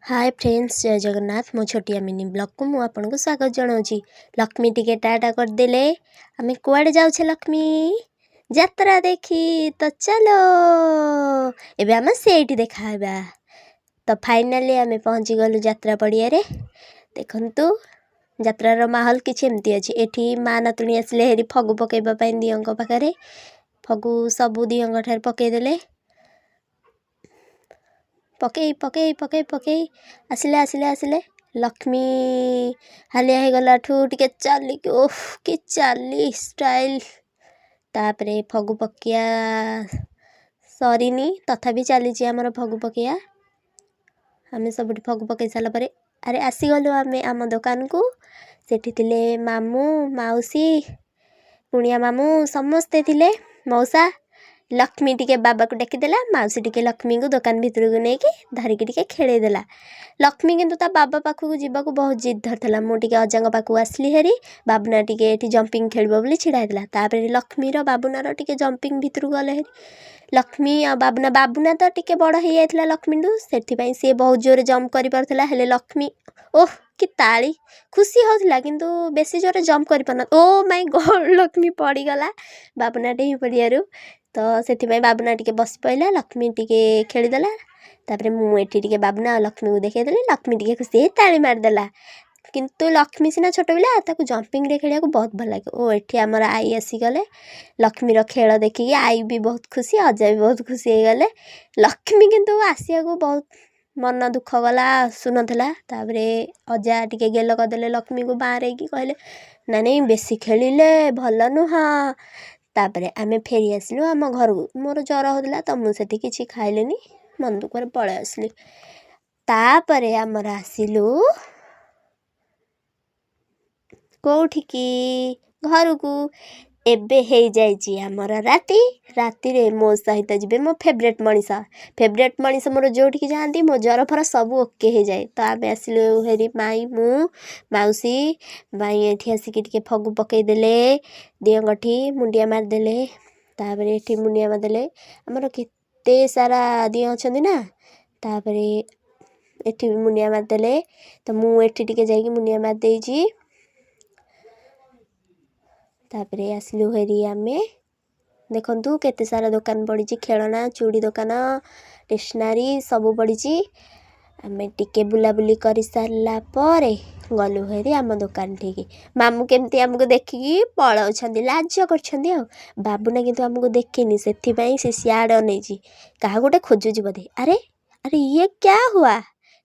ହାଏ friends, ଜୟ ଜଗନ୍ନାଥ। ମୋ ଛୋଟିଆ mini ବ୍ଲଗ୍କୁ ମୁଁ ଆପଣଙ୍କୁ ସ୍ୱାଗତ ଜଣାଉଛି। ଲକ୍ଷ୍ମୀ ଟିକେ ଟାଟା କରିଦେଲେ। ଆମେ କୁଆଡ଼େ ଯାଉଛେ ଲକ୍ଷ୍ମୀ? ଯାତ୍ରା ଦେଖି। ତ ଚାଲ, ଏବେ ଆମେ ସେଇଠି ଦେଖା ହେବା। ତ ଫାଇନାଲି ଆମେ ପହଞ୍ଚିଗଲୁ ଯାତ୍ରା ପଡ଼ିଆରେ। ଦେଖନ୍ତୁ, ଯାତ୍ରାର ମାହୋଲ କିଛି ଏମିତି ଅଛି। ଏଠି ମା ନାତୁଣୀ ଆସିଲେ ହେରି ଫଗୁ ପକାଇବା ପାଇଁ। ଦିଅଙ୍କ ପାଖରେ ଫଗୁ ସବୁ ଦିଅଙ୍କ ଠାରେ ପକାଇଦେଲେ। ପକେଇ ପକେଇ ପକେଇ ପକେଇ ଆସିଲେ ଆସିଲେ ଆସିଲେ। ଲକ୍ଷ୍ମୀ ହାଲିଆ ହେଇଗଲାଠୁ ଟିକେ ଚାଲିକି, ଓଃ କି ଚାଲି ଷ୍ଟାଇଲ୍! ତାପରେ ଫଗୁ ପକିଆ ସରିନି, ତଥାପି ଚାଲିଛି ଆମର ଫଗୁ ପକିଆ। ଆମେ ସବୁଠି ଫଗୁ ପକେଇ ସାରିଲା ପରେ ଆରେ ଆସିଗଲୁ ଆମେ ଆମ ଦୋକାନକୁ। ସେଠି ଥିଲେ ମାମୁଁ, ମାଉସୀ, କୁଣିଆ ମାମୁଁ ସମସ୍ତେ ଥିଲେ, ମଉସା। ଲକ୍ଷ୍ମୀ ଟିକେ ବାବାକୁ ଡାକିଦେଲା। ମାଉସୀ ଟିକେ ଲକ୍ଷ୍ମୀଙ୍କୁ ଦୋକାନ ଭିତରକୁ ନେଇକି ଧରିକି ଟିକେ ଖେଳେଇ ଦେଲା। ଲକ୍ଷ୍ମୀ କିନ୍ତୁ ତା ବାବା ପାଖକୁ ଯିବାକୁ ବହୁତ ଜିଦ୍ ଧରିଥିଲା। ମୁଁ ଟିକେ ଅଜାଙ୍କ ପାଖକୁ ଆସିଲି ହେରି। ବାବୁନା ଟିକେ ଏଠି ଜମ୍ପିଂ ଖେଳିବ ବୋଲି ଛିଡ଼ା ହେଇଥିଲା। ତାପରେ ଲକ୍ଷ୍ମୀର ବାବୁନାର ଟିକେ ଜମ୍ପିଂ ଭିତରକୁ ଗଲେ ହେରି ଲକ୍ଷ୍ମୀ ଆଉ ବାବୁନା। ବାବୁନା ତ ଟିକେ ବଡ଼ ହେଇଯାଇଥିଲା ଲକ୍ଷ୍ମୀଠୁ, ସେଥିପାଇଁ ସିଏ ବହୁତ ଜୋରେ ଜମ୍ପ କରିପାରୁଥିଲା। ହେଲେ ଲକ୍ଷ୍ମୀ, ଓଃ କି ତାଳି, ଖୁସି ହେଉଥିଲା କିନ୍ତୁ ବେଶୀ ଜୋରେ ଜମ୍ପ କରିପାରୁନଥିଲା। ଓ ମାଇ ଗଡ଼୍, ଲକ୍ଷ୍ମୀ ପଡ଼ିଗଲା ବାବୁନା ଡେଇଁ ପଡ଼ିବାରୁ। ତ ସେଥିପାଇଁ ବାବୁନା ଟିକେ ବସି ପଡ଼ିଲା, ଲକ୍ଷ୍ମୀ ଟିକେ ଖେଳିଦେଲା। ତାପରେ ମୁଁ ଏଠି ଟିକେ ବାବୁନା ଆଉ ଲକ୍ଷ୍ମୀକୁ ଦେଖେଇଦେଲି। ଲକ୍ଷ୍ମୀ ଟିକେ ଖୁସି ହେଇ ତାଳି ମାରିଦେଲା। କିନ୍ତୁ ଲକ୍ଷ୍ମୀ ସିନା ଛୋଟ ପିଲା, ତାକୁ ଜମ୍ପିଂରେ ଖେଳିବାକୁ ବହୁତ ଭଲ ଲାଗେ। ଓ ଏଠି ଆମର ଆଈ ଆସିଗଲେ। ଲକ୍ଷ୍ମୀର ଖେଳ ଦେଖିକି ଆଈ ବି ବହୁତ ଖୁସି, ଅଜା ବି ବହୁତ ଖୁସି ହେଇଗଲେ। ଲକ୍ଷ୍ମୀ କିନ୍ତୁ ଆସିବାକୁ ବହୁତ ମନ ଦୁଃଖ କଲା, ଆସୁନଥିଲା। ତାପରେ ଅଜା ଟିକେ ଗେଲ କରିଦେଲେ ଲକ୍ଷ୍ମୀକୁ, ବାଁରେଇକି କହିଲେ, ନାଇଁ ନାଇଁ, ବେଶୀ ଖେଳିଲେ ଭଲ ନୁହଁ। ତାପରେ ଆମେ ଫେରି ଆସିଲୁ ଆମ ଘରକୁ। ମୋର ଜ୍ୱର ହେଉଥିଲା ତ ମୁଁ ସେଠି କିଛି ଖାଇଲିନି, ମନ ଦୁଃଖରେ ପଳେଇ ଆସିଲି। ତାପରେ ଆମର ଆସିଲୁ କେଉଁଠିକି? ଘରକୁ। ଏବେ ହେଇଯାଇଛି ଆମର ରାତି। ରାତିରେ ମୋ ସହିତ ଯିବେ ମୋ ଫେଭରେଟ୍ ମଣିଷ। ଫେଭରେଟ୍ ମଣିଷ ମୋର ଯେଉଁଠିକି ଯାଆନ୍ତି, ମୋ ଜ୍ୱର ଫର ସବୁ ଓକେ ହେଇଯାଏ। ତ ଆମେ ଆସିଲୁ ହେରି, ମାଇଁ, ମୁଁ, ମାଉସୀ। ମାଇଁ ଏଠି ଆସିକି ଟିକେ ଫଗୁ ପକେଇଦେଲେ, ଦିଅଙ୍କଠି ମୁଣ୍ଡିଆ ମାରିଦେଲେ। ତାପରେ ଏଠି ମୁଣ୍ଡିଆ ମାରିଦେଲେ। ଆମର କେତେ ସାରା ଦିଅଁ ଅଛନ୍ତି ନା। ତାପରେ ଏଠି ବି ମୁଣ୍ଡିଆ ମାରିଦେଲେ। ତ ମୁଁ ଏଠି ଟିକେ ଯାଇକି ମୁଣ୍ଡିଆ ମାରିଦେଇଛି। ତାପରେ ଆସିଲୁ ହେରି ଆମେ। ଦେଖନ୍ତୁ, କେତେ ସାରା ଦୋକାନ ପଡ଼ିଛି, ଖେଳଣା, ଚୁଡ଼ି ଦୋକାନ, ଷ୍ଟେସନାରୀ ସବୁ ପଡ଼ିଛି। ଆମେ ଟିକେ ବୁଲାବୁଲି କରିସାରିଲା ପରେ ଗଲୁ ହେରି ଆମ ଦୋକାନ ଠିକି। ମାମୁଁ କେମିତି ଆମକୁ ଦେଖିକି ପଳାଉଛନ୍ତି, ଲାଜ କରୁଛନ୍ତି। ଆଉ ବାବୁନା କିନ୍ତୁ ଆମକୁ ଦେଖିନି, ସେଥିପାଇଁ ସେ ସିଆଡ଼େ ଅନେଇଛି, କାହାକୁ ଗୋଟେ ଖୋଜୁଛି ବୋଧେ। ଆରେ ଆରେ, ଇଏ କ୍ୟା ହୁଆ?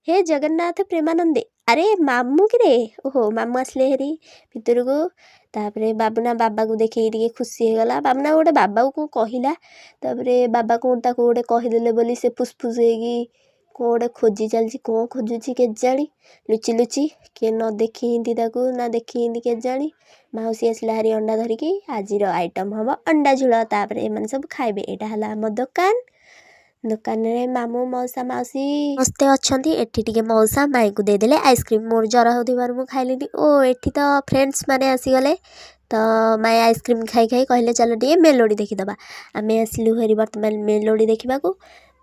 ହେ ଜଗନ୍ନାଥ ପ୍ରେମାନନ୍ଦେ! ଆରେ ମାମୁଁ କିରେ? ଓହୋ, ମାମୁଁ ଆସିଲେ ହେରି ଭିତରକୁ। ତାପରେ ବାବୁନା ବାବାକୁ ଦେଖିକି ଟିକେ ଖୁସି ହେଇଗଲା। ବାବୁନା ଗୋଟେ ବାବାକୁ କ'ଣ କହିଲା। ତାପରେ ବାବା କ'ଣ ତାକୁ ଗୋଟେ କହିଦେଲେ ବୋଲି ସେ ଫୁସ୍ ଫୁସ୍ ହେଇକି କ'ଣ ଗୋଟେ ଖୋଜି ଚାଲିଛି। କ'ଣ ଖୋଜୁଛି କେଜାଣି ଲୁଚି ଲୁଚି, କିଏ ନ ଦେଖିନ୍ତି ତାକୁ ନା ଦେଖିନ୍ତି କେଜାଣି। ମାଉସୀ ଆସିଲା ହାରି ଅଣ୍ଡା ଧରିକି। ଆଜିର ଆଇଟମ୍ ହେବ ଅଣ୍ଡା ଝୋଳ। ତାପରେ ଏମାନେ ସବୁ ଖାଇବେ। ଏଇଟା ହେଲା ଆମ ଦୋକାନ। ଦୋକାନରେ ମାମୁଁ, ମଉସା, ମାଉସୀ ସମସ୍ତେ ଅଛନ୍ତି। ଏଠି ଟିକେ ମଉସା ମାଇଁକୁ ଦେଇଦେଲେ ଆଇସ୍କ୍ରିମ୍। ମୋର ଜ୍ୱର ହେଉଥିବାରୁ ମୁଁ ଖାଇଲିନି। ଓ ଏଠି ତ ଫ୍ରେଣ୍ଡସ୍ ମାନେ ଆସିଗଲେ। ତ ମାଇଁ ଆଇସ୍କ୍ରିମ୍ ଖାଇ ଖାଇ କହିଲେ, ଚାଲ ଟିକେ ମେଲୋଡ଼ି ଦେଖିଦେବା। ଆମେ ଆସିଲୁ ହେରି ବର୍ତ୍ତମାନ ମେଲୋଡ଼ି ଦେଖିବାକୁ।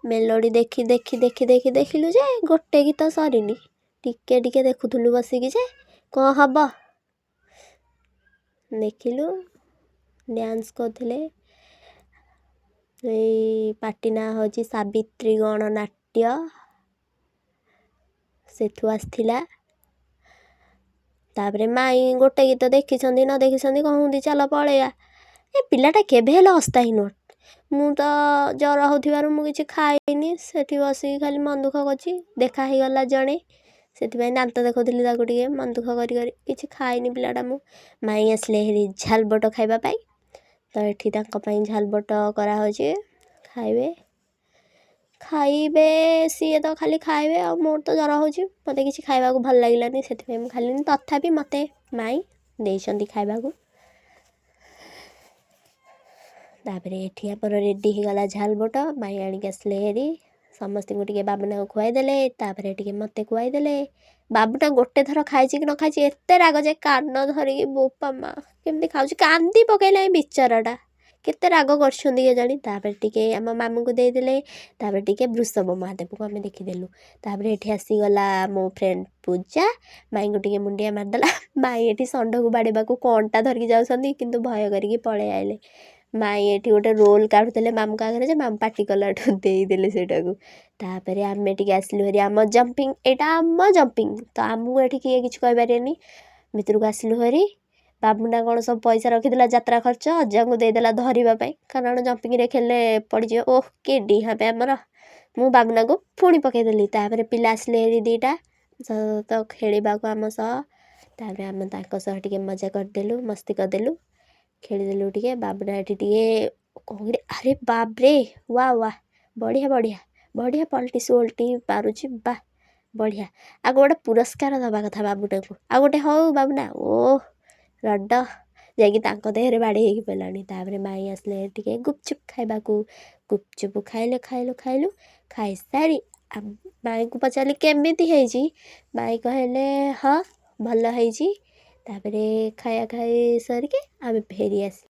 ମେଲୋଡ଼ି ଦେଖି ଦେଖି ଦେଖି ଦେଖି ଦେଖିଲୁ ଯେ ଗୋଟେ ଗୀତ ସରିନି। ଟିକେ ଟିକେ ଦେଖୁଥିଲୁ ବସିକି ଯେ କ'ଣ ହବ। ଦେଖିଲୁ, ଡ୍ୟାନ୍ସ କରୁଥିଲେ। ଏଇ ପାର୍ଟି ନାଁ ହେଉଛି ସାବିତ୍ରୀ ଗଣନାଟ୍ୟ, ସେଠୁ ଆସିଥିଲା। ତାପରେ ମାଇଁ ଗୋଟେ ଗୀତ ଦେଖିଛନ୍ତି ନ ଦେଖିଛନ୍ତି, କହନ୍ତି ଚାଲ ପଳେଇବା। ଏ ପିଲାଟା କେବେ ହେଲେ ଅସ୍ଥାୟୀ ନୁହଁ। ମୁଁ ତ ଜ୍ୱର ହେଉଥିବାରୁ ମୁଁ କିଛି ଖାଇନି, ସେଠି ବସିକି ଖାଲି ମନ ଦୁଃଖ କରୁଛି। ଦେଖା ହେଇଗଲା ଜଣେ, ସେଥିପାଇଁ ଦାନ୍ତ ଦେଖାଉଥିଲି ତାକୁ ଟିକେ ମନ ଦୁଃଖ କରି କରି। କିଛି ଖାଇନି ପିଲାଟା ମୁଁ। ମାଇଁ ଆସିଲେ ହେରି ଝାଲବଟ ଖାଇବା ପାଇଁ। ତ ଏଠି ତାଙ୍କ ପାଇଁ ଝାଲବଟ କରାହେଉଛି, ଖାଇବେ ଖାଇବେ। ସିଏ ତ ଖାଲି ଖାଇବେ, ଆଉ ମୋର ତ ଜ୍ୱର ହେଉଛି, ମୋତେ କିଛି ଖାଇବାକୁ ଭଲ ଲାଗିଲାନି, ସେଥିପାଇଁ ମୁଁ ଖାଇଲିନି। ତଥାପି ମୋତେ ମାଇଁ ଦେଇଛନ୍ତି ଖାଇବାକୁ। ତାପରେ ଏଠି ଆମର ରେଡ଼ି ହେଇଗଲା ଝାଲବଟ। ମାଇଁ ଆଣିକି ଆସିଲେ ହେରି। ସମସ୍ତଙ୍କୁ ଟିକେ ବାବୁନାକୁ ଖୁଆଇଦେଲେ, ତାପରେ ଟିକେ ମୋତେ ଖୁଆଇଦେଲେ। ବାବୁନା ଗୋଟେ ଥର ଖାଇଛି କି ନ ଖାଇଛି, ଏତେ ରାଗ ଯେ କାନ ଧରିକି, ବୋପା ମା, କେମିତି ଖାଉଛି, କାନ୍ଦି ପକେଇଲା ଏ ବିଚରାଟା। କେତେ ରାଗ କରିଛନ୍ତି କେଜାଣି। ତାପରେ ଟିକେ ଆମ ମାମୁଁଙ୍କୁ ଦେଇଦେଲେ। ତାପରେ ଟିକେ ବୃଷଭ ମହାଦେବଙ୍କୁ ଆମେ ଦେଖିଦେଲୁ। ତାପରେ ଏଠି ଆସିଗଲା ମୋ ଫ୍ରେଣ୍ଡ ପୂଜା, ମାଇଁଙ୍କୁ ଟିକେ ମୁଣ୍ଡିଆ ମାରିଦେଲା। ମାଇଁ ଏଠି ଷଣ୍ଢକୁ ବାଡ଼େଇବାକୁ କଣ୍ଟା ଧରିକି ଯାଉଛନ୍ତି, କିନ୍ତୁ ଭୟ କରିକି ପଳେଇ ଆଇଲେ। ମାଇଁ ଏଠି ଗୋଟେ ରୋଲ୍ କାଢ଼ୁଥିଲେ ମାମୁଁଙ୍କ ଆଗରେ ଯେ ମାମୁଁ ପାଟି କଲାଠୁ ଦେଇଦେଲେ ସେଇଟାକୁ। ତାପରେ ଆମେ ଟିକେ ଆସିଲୁ ହେରି ଆମ ଜମ୍ପିଂ, ଏଇଟା ଆମ ଜମ୍ପିଂ ତ ଆମକୁ ଏଠି କିଏ କିଛି କହିପାରିବେନି। ଭିତରକୁ ଆସିଲୁ ହେରି। ବାବୁନା କ'ଣ ସବୁ ପଇସା ରଖିଥିଲା ଯାତ୍ରା ଖର୍ଚ୍ଚ, ଅଜାଙ୍କୁ ଦେଇଦେଲା ଧରିବା ପାଇଁ, କାରଣ ଜମ୍ପିଂରେ ଖେଳିଲେ ପଡ଼ିଯିବ। ଓହ କି ଡିହାଁ ଆମର! ମୁଁ ବାବୁନାକୁ ପୁଣି ପକାଇଦେଲି। ତାପରେ ପିଲା ଆସିଲେ ହେରି ଦୁଇଟା ତ ଖେଳିବାକୁ ଆମ ସହ। ତାପରେ ଆମେ ତାଙ୍କ ସହ ଟିକେ ମଜା କରିଦେଲୁ, ମସ୍ତି କରିଦେଲୁ, ଖେଳିଦେଲୁ ଟିକେ। ବାବୁନା ଏଠି ଟିକେ କ'ଣ, ଆରେ ବାପରେ, ୱା ୱା, ବଢ଼ିଆ ବଢ଼ିଆ ବଢ଼ିଆ, ପଲ୍ଟି ଓଲଟି ପାରୁଛି, ବା ବଢ଼ିଆ। ଆଉ ଗୋଟେ ପୁରସ୍କାର ଦେବା କଥା ବାବୁନାକୁ, ଆଉ ଗୋଟେ। ହଉ ବାବୁନା, ଓ ରଡ଼ ଯାଇକି ତାଙ୍କ ଦେହରେ ବାଡ଼େଇ ହେଇକି ପଡ଼ିଲାଣି। ତାପରେ ମାଇଁ ଆସିଲେ ଟିକେ ଗୁପଚୁପ୍ ଖାଇବାକୁ। ଗୁପଚୁପ୍ ଖାଇଲେ, ଖାଇଲୁ ଖାଇଲୁ। ଖାଇସାରି ମାଇଁଙ୍କୁ ପଚାରିଲି କେମିତି ହେଇଛି। ମାଇଁ କହିଲେ ହଁ ଭଲ ହେଇଛି। ତାପରେ ଖାଇବା ଖାଇ ସାରିକି ଆମେ ଫେରି ଆସିଲୁ।